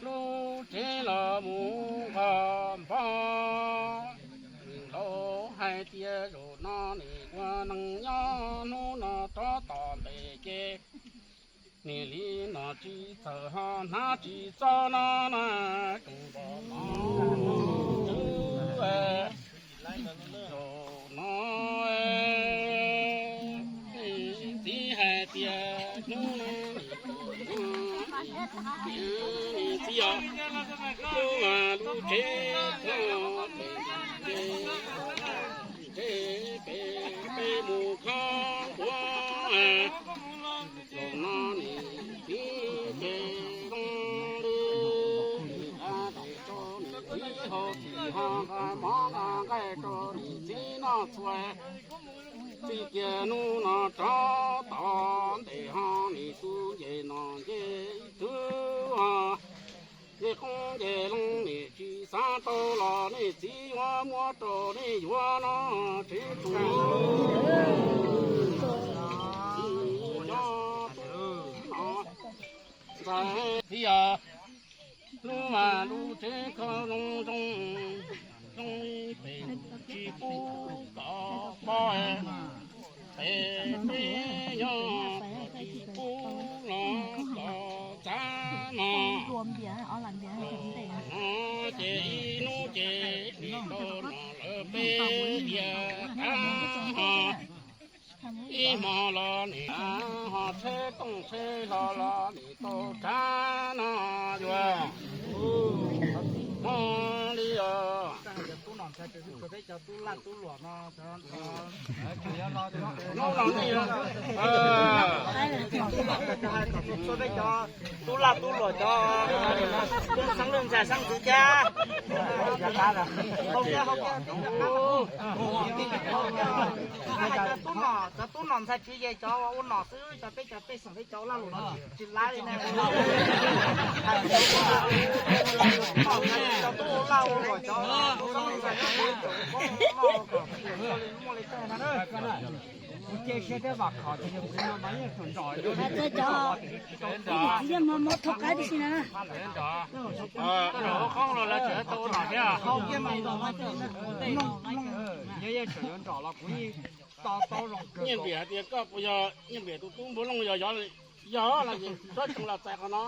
Lub tsev los mus nqos npog, nws laus hais tias zaum no nim ua neej nyob hnub no rov tom ntej ces nim li no tsis txawj ho hnav tsis txog no na, tsoom npog no twb zaum no txiv hais tias hnub no txiv yog lub mas lub tsev no pem tsev pem peb mus khob nquab zaum no nim txiv ces zoo li nim a tes rau nim txiv hau txim ho nqa mov nqa nqaij rau nim txiv noj txhua txij kiag hnub no rov tom ntej ho nim tub nce no nce twb ho nce qoob nce loo nim tsis xav tau los nej txiv yuav muab rau nej yuav no tsev tsuas cov tub no ntxhais txiv yog lub mas lub tsev kho zoo zoo zoo li pem tsis pub kom pog pem peb yog tsis pub los kom txav no no ces ib hnub ces nim tau no lawm peb diav qab ho ib hmo los nim ho tsheb tooj tsheb hlo los nim tau tsav no yuav no li os. Tub laj tub luam cov tub xeeb leej ntxhais xeeb ntxwv thiab. Hais tias tub nom, cov tub nom ntxhais txiv ces cov ua nom xwb, cov peb cov pej xeem peb cov laj luam no tsis laib li ne. Cov tub laj ua luam cov tub xeeb leej ntxhais cov tub nom kom muaj li muaj li tag na. Kuv cia siab thiab vam khom tias yog kuv no mas yeej tseem nrog cov txiv yog mos mos thov qab tib si na. Nrog qoob los lawv tseem tau ua nom thiab. Yog yeej tseem yuav nrog los kuv yeej to taub zoo kawg. Nyiaj Npiam hais tias koj puas yog Nyiaj Npiam tus tub npua looj? Yog, yog, yog los tsob tsees los txais qhov no.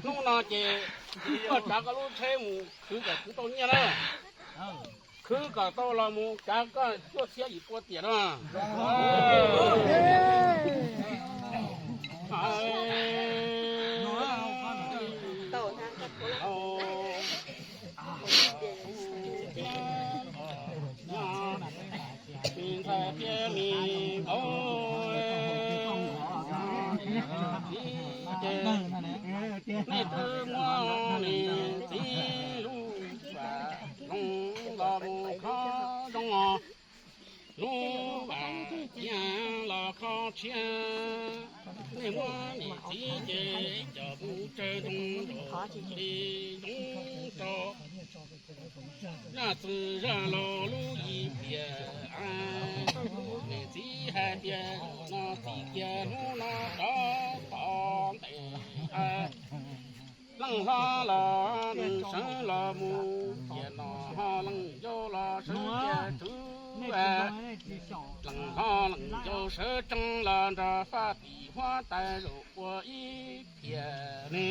Hnub no ces koj tsav koj lub tsheb mus khwv kom khwv tau nyiaj na. Khwv kom tau los mus tsav koj cuaj txhiab yim pua tiam na. Ntxhais thiab me vauv, nej twb muab niam txiv lub vam loog los mus khob zoo os. Lub vam cia los kho tshiab, nej muab niam txiv ces coj mus tsaws ntoo rau li zoo rau zaj txwv zaj laug lub yim piam. Niam txiv hais tias no txij kiag hnub no rov tom ntej, leej hlob los nws sawv los mus tiam no, ho leej yau los sawv tiam tswv. Leej hlob leej yau sawv tsees los nrog faj tim huab tais zaum ua ib phiam ne.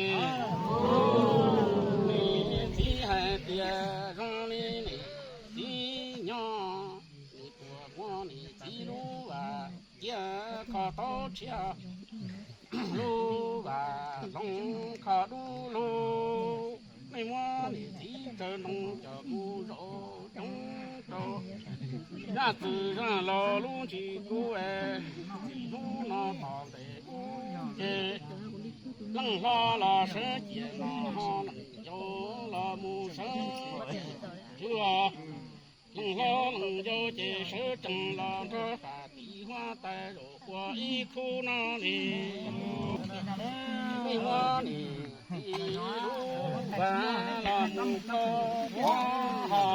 Niam txiv hais tias zoo li niam txiv nyob, nws puas muab niam txiv lub vam cia kho taub tshiab, lub vam loog kho dub lug. Nej muab niam txiv tsaws ntoo coj mus zaum coob rau zaj txwv zaj laug lub ntsis kub es hnub no tom ntej ub ces leej hlob los sawv ciam no, ho leej yau los mus sawv ciam tswv. Leej hlob leej yau ces sawv tsees los nrog faj tim huab tais zaum ua ib khub no li. Nej muab niam txiv lub vam los mus rau huab ho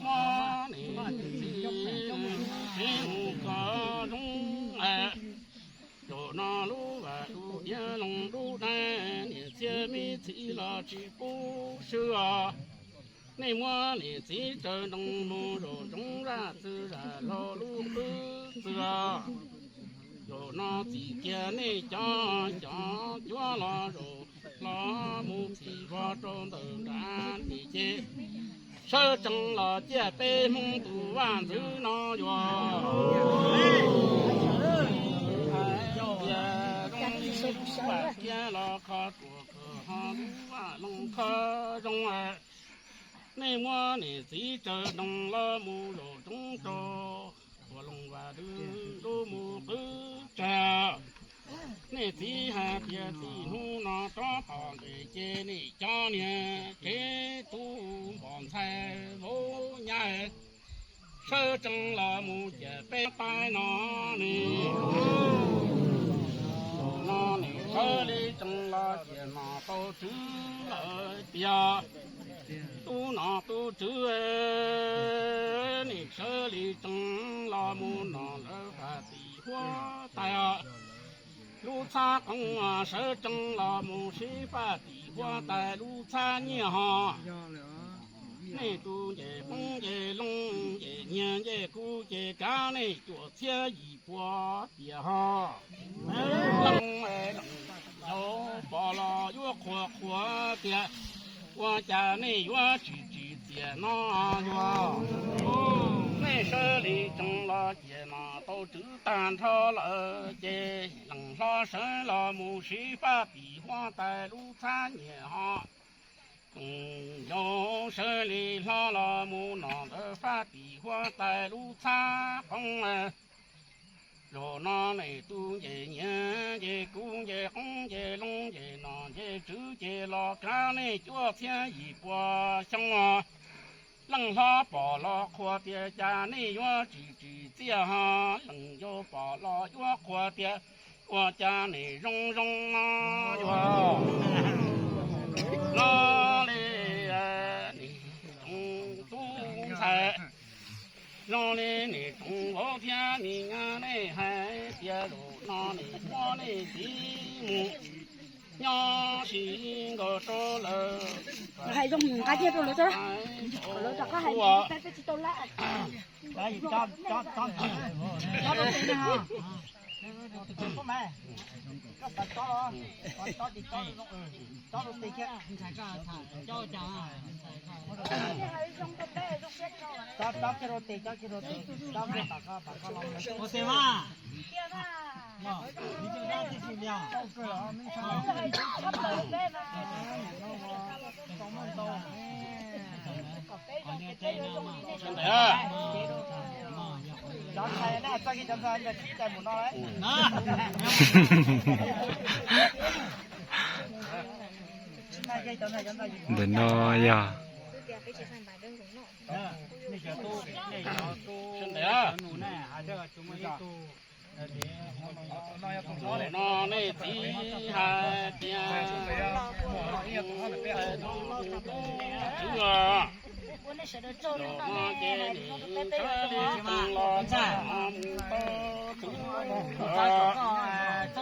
Muab niam txiv tsev mus kom zoo, zaum no lub vaj lub tiaj loo lub dab, niam txiv me txiv los tsis pub swb os. Nej muab niam txiv tsaws nroos mus zaum zoov zaj txwv zaj laug lub qwb txwv os. Zaum no txim kiag nej cov cov cuab los zaum los mus txim vog rau ntawm nram tim ces sawv tsees los ciaj peb Hmoob tus vaj ntxwv no yuav tias zoo li lub vaj tiaj los kho ruam kawg ho lub vaj loog kho zoo. Nej muab niam txiv tsaws nroos los mus zaum zoov rau ua loog vaj lwm lub mus qwb tsag. Nej txiv hais tias txij hnub no rov tom ntej ces nej cov niag tsev tub npog ntxhais vauv nyab sawv tsees los mus ciaj peb tais no ne. Zaum no nej sawv li tsees los ciaj nom tau tswv lawm tiag. Tub nom tub tswv, nej sawv li tsees los mus nom lawv faj tim huab tais os. Lub txhab qoob sawv tsees los mus sib faj tim huab tais lub txhab nyiaj ho. Nej tus ncej qoob ncej loo ncej nyiaj ncej kub ces kav nej cuaj txhiab yim pua tiag ho. Leej zaum pom los yuav qhuas qhuas tias ua cas nej yuav tsis tsim txiaj no yuav. Nej sawv li tsees los ciaj nom tau tswv tag nrho lawm ces leej hlob sawv los mus sib faj tim huab tais lub txhab nyiaj ho. Yau sawv li hlob los mus nom ntawd faj tim huab tais lub txhab qoob. Zaum no nej tus ncej nyiaj ncej kub ncej qoob ncej loo ncej nom ncej tswv ces los kav nej cuaj txhiab yim pua xyoo. Leej hlob pom los qhuas tias cas nej yuav tsis tsim txiaj ho. Leej yau pom los yuav qhuas tias ua cas nej zoo zoo no yuav. Los li nej tsoom tub ntxhais, los li nej tsoom vauv thiab me nyab, nej hais tias zaum no nej muab nej txiv mus nyob sib nkaus rau lawv. Hais zoo nqa nyiaj rau lawv, lawv rov qab hais peb tsis tau lab. Ua tes mas. Ntawm no yog no nej txiv hais tias tub no ces nim sawv li tsees los txog mus tau txog no. Los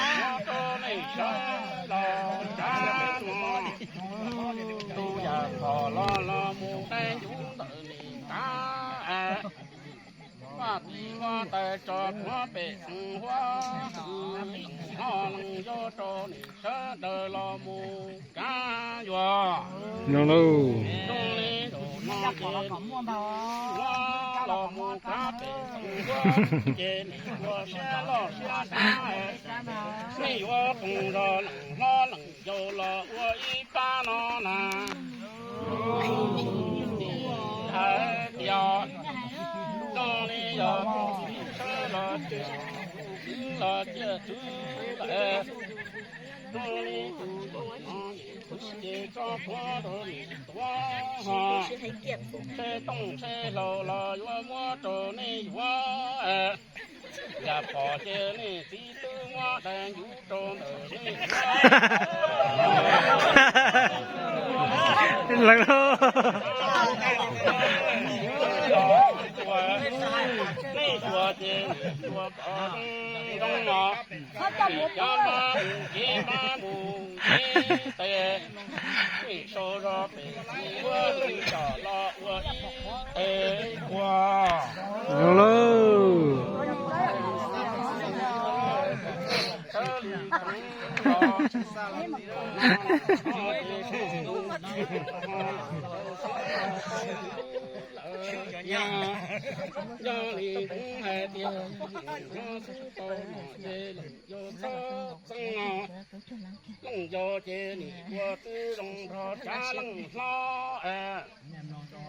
los rau nej sawv los txog no. Tus yam txhom los los mus dai ncuv ntawm nej kav. Vaj tim huab tais tso plhuav pem xeev huab tus leej hlob leej yau rau nej sawv daws los mus kav yuav. Zoo li zaum no ces huab los mus kav pem xeev huab ces nej ua siab loj siab dav, nej yuav koom zog leej hlob leej yau los ua ib pab no na. Hais tias zoo li yog tus txiv sawv los ces tus kwv los ciaj txwv lawm. Zoo li tus ntxhais no ces tso plhuav rau nej tuav ho, tshev tooj tshev hlau los yuav muab rau nej yuav. Yam pom ces nej txiv twb muab dais ncuv rau ntawm nej. Leej lauj. Nej xyuas ces nej xyuas kom zoo no. Cov no mus kev no mus kev tes, nej sau zog pem txiv huab hwj coj los ua ib tes ua. Zoo lauj. Yog li kuv hais tias, yog xub tau mom ces leej yau txhob txeeb no. Leej yau ces nim ua twb zoo nrog rab leej hlob.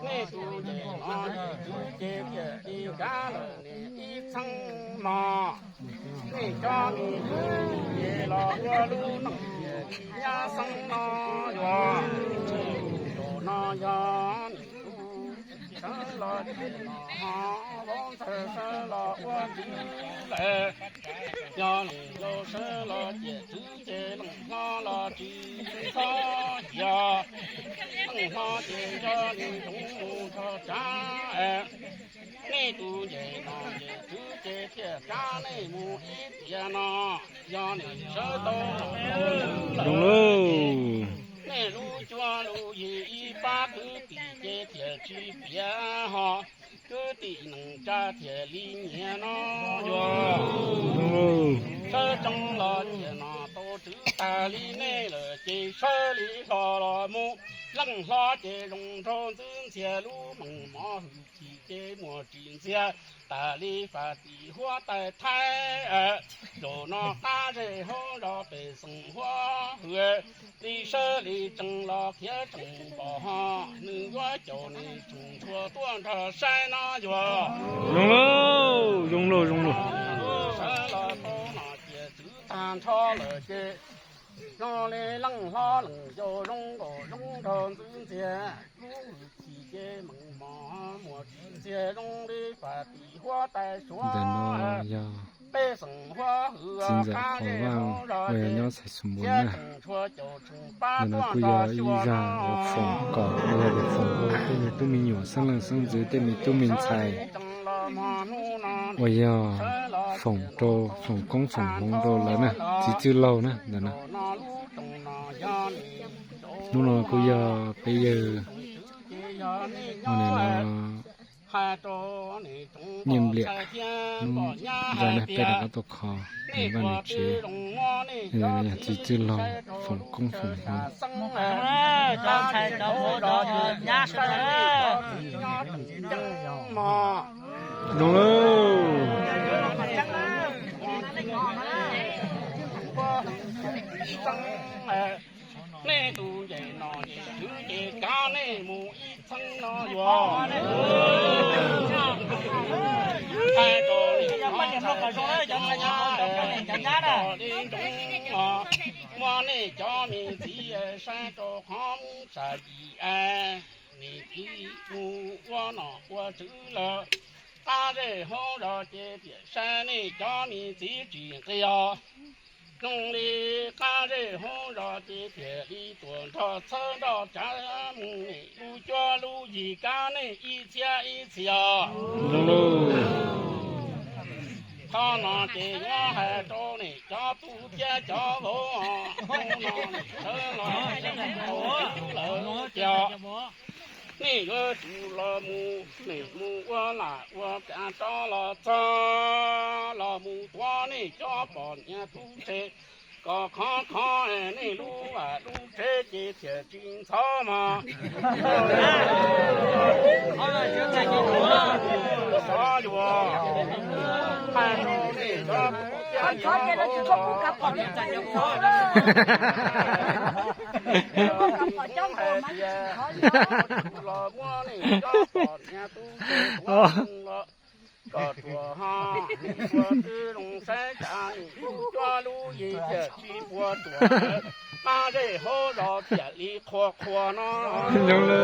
Nej tus nce no ces twb ces tiam li kav lawm nim ib txheeb mog. Nej cov nim lub ces los ua lub neej tiam li nyab xeeb no yuav. Zaum no yog nim lub sawv los ces los ho vauv ntxawg sawv los ua ntxiv lawm. Yog leej yau sawv los ces twb ces leej hlob los tsis txhob yog. Leej hlob ces yog nim zoov mus nrog rab. Nej tus nce no ces twb ces thiaj rab nej mus ib tiam no. Yog nim sawv tau los zoo lauj. Nej lub cuab lub yig ib pab kwv tij ces thiaj tsis piav ho. Kwv tij neej tsa thiaj li nyiam no yuav. Sawv tsees los tiam no tau tswv tag li nej lawm ces sawv li hlo los mus. Leej hlob ces zoo nraug ntxwv ntxiag lub meej mom hwj chim ces muaj tsis ntxiag tas li faj tim huab tais Thaib. Zaum no qab zej hauv zos pej xeem huab hwj li sawv li tsees los khiav tsees npom ho. Nws yuav caum nws tseem tshuav tuaj nrog saib no yuav. Zoo lauj, zoo lauj, zoo lauj. Sawv los tau no ces tswv tag nrho lawm ces zoo li leej hlob leej yau zoo nraug zoo nraug ntxwv ntxiag lub hwj chim ces meej mom muaj tsis ntxiag zoo li faj tim huab tais Suav. Pej xeem huab hwj qab zej hauv zos ces thiab tseem tshuav caum tseem pab tuaj nrog xyuas no. Foom kom yog foom rau tej me tub me nyuam xeeb leej xeeb ntxwv tej me tub me ntxhais uas yog foom rau, foom koob foom hmoov rau lawv na, txiv txwj laug na ntawm no. Hnub no kuj yog peb yawg ua nim no nyiaj npliam hnub zaj na peb rov qab tuaj kho nws vaj nws tsev, yog txiv txwj laug foom koob foom hmoov. Zoo lauj. Nej tus nce no ces twb ces kav nej mus ib txheeb no yuav. Hais rau nej cov ntxhais cov nyab, cov nyab na, muab nej cov me txiv saib rau qhov muab tsa yim es nej txiv mus ua nom ua tswv lawm. Qab zej hauv zos ces tiam saib nej cov me txiv tsis nqi os. Zoo li qab zej hauv zos ces thiaj li tuaj nrog txhawb nrog tsav mus, nej lub cuab lub yig kav nej ib txhiab ib txhis os. Qhov no ces yuav hais rau nej cov tub thiab cov vauv, hnub no nej sawv los lawm tiag. Nej yuav tsum los mus, nej mus ua lam ua kav rov los txog, los mus tuav nej cov poj niam tub rhe, kom khov kho nej lub vaj lub tsev ces thiaj tsis ntxhov mog. Xov yuav hais rau nej cov tub thiab cov vauv, hais tias los muab nej cov poj niam tub rhe tuav los kom ruam ho, ua twb zoo saib cas nej lub cuab lub yig thiaj tsis puas ruam. Qab zej hauv zos thiaj li qhuas qhuas no. Zoo lawm.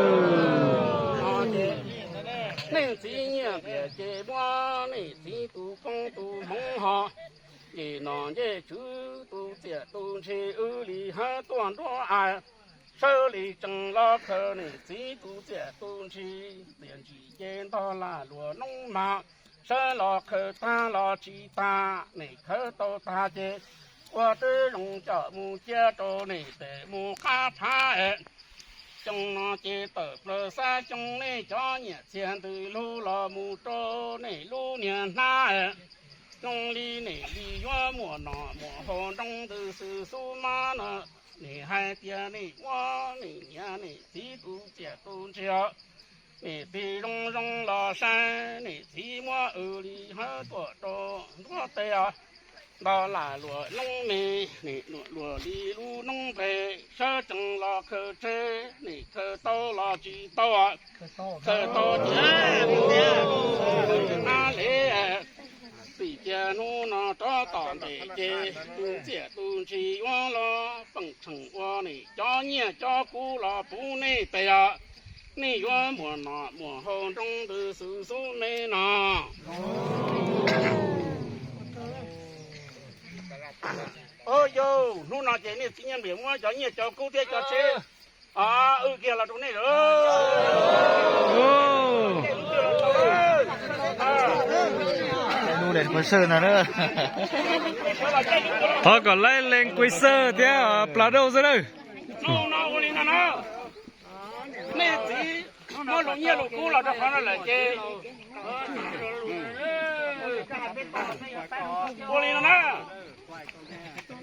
No ces ib txhia ne, Nej txiv nyiaj npias ces muab nej txiv tus koob tus hmoov ho, ces nom ncej tswv tus txiaj tus ntshis wb li hawb tuaj nruab a. Sawv li tsees los khaws nej txiv tus txiaj tus ntshis, txiaj ntshis ces ntog lag luam noob mas. Sawv los khaws tag los tsis tag, nej khawb tau tag ces ua tib zoo coj mus cia rau nej pem mus qab phav. Xyoo no ces tawm plaws xab xyoo, nej cov nyiaj txiag ntws lug los mus rau nej lub niag hnab. Zoo li nej li yuav muaj nom muaj haus nroo ntws xwm xub mas no, nej hais tias nej muab nej niam nej txiv tus txiaj tus ntshis, nej tig zoo zoo los saib, nej txiv muab wb li hawb tuaj rau nruab teb os. Ntog lag luam noob me, nej luam luam li lub noob nplej, sawv tsees los khaws tseg, nej khaws tau los tsis tau. Khaws tau ces hnab le, txij kiag hnub no rov tom ntej ces tus txiaj tus ntshis yuav los feem tsheej ua nej cov nyiaj cov kub los puv nej tes os. Nej yuav muaj nom muaj haus nroo ntws xwm xub me no. Yog hnub no ces nej txiv nyiaj npias muab cov nyiaj cov kub thiab cov tsheb wb kiag los rau nej lawm. Thov kom laib lees kui xawj thiab plas dauj xwb nawb. Hnub no ua li no na, nej txiv muab lub nyiaj lub kub los rau qhov no lawm ces ua li no na,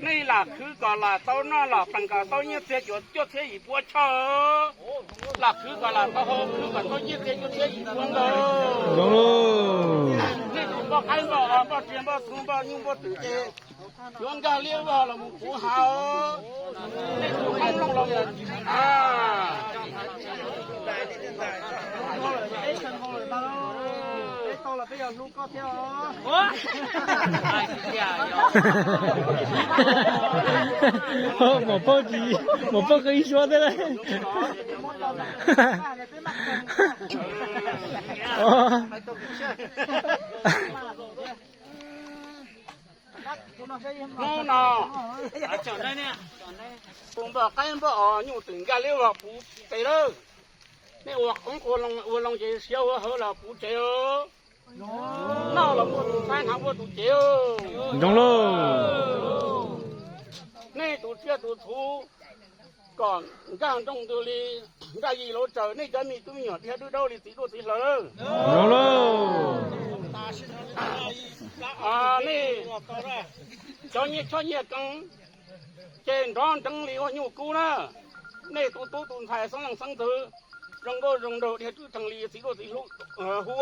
nej lam khwv kom lam tau noj, lam plees kom tau nyiaj txiag cuaj txhiab yim pua choj, lam khwv kom lam tau haus, khwv kom tau nyiaj txiag cuaj txhiab yim pua nkaus. Nej tus npoj qaib npoj os, npoj tsiaj npoj txhu npoj nyuj npoj twm ces yuav nkag liab vog los mus puv hav, nej tus qoob loo los mus tsis hav. Maum Paj tsis, Maum Paj qw ib suab thiab lauj. Hnub no tus npoj qaib npoj os nyuj twm nkag liab vog puv tsev lawm. Nej ua qoob ua loo ces siav ua hawv los puv tsev. Noj los muaj tus ntxhais, hnav muaj tus cev. Zoo lauj. Nej tus tsiaj tus txhu kom nkag nroo ntws li nkaj yim lauv tsaws, nej cov me tub me nyuam dhia dub daub li txiv duaj txiv hlaws lawm. Zoo lauj. Nej cov nyiaj choj nyiaj koob ces nrov nreev li ua nyuj kub na. Nej tus tub tus ntxhais xeeb leej xeeb ntxwv zoo nkauj zoo nraug dhia dub dheev li txiv duaj txiv hlaws hu.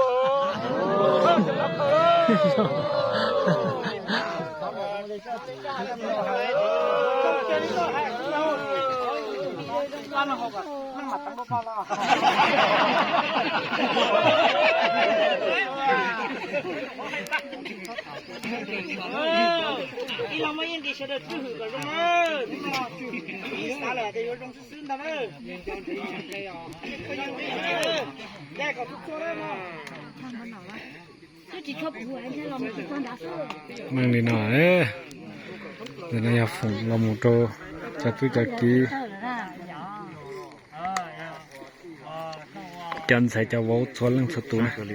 Ib los muaj yeej nqis sawv daws twj hwm kom zoo na. Ib xav lawm tias yuav zoo xwb xwb ntag na. Meej li no, ntawm no yog foom los mus rau cov tub cov kiv, cov ntxhais cov vauv txhua leej txhua tus na.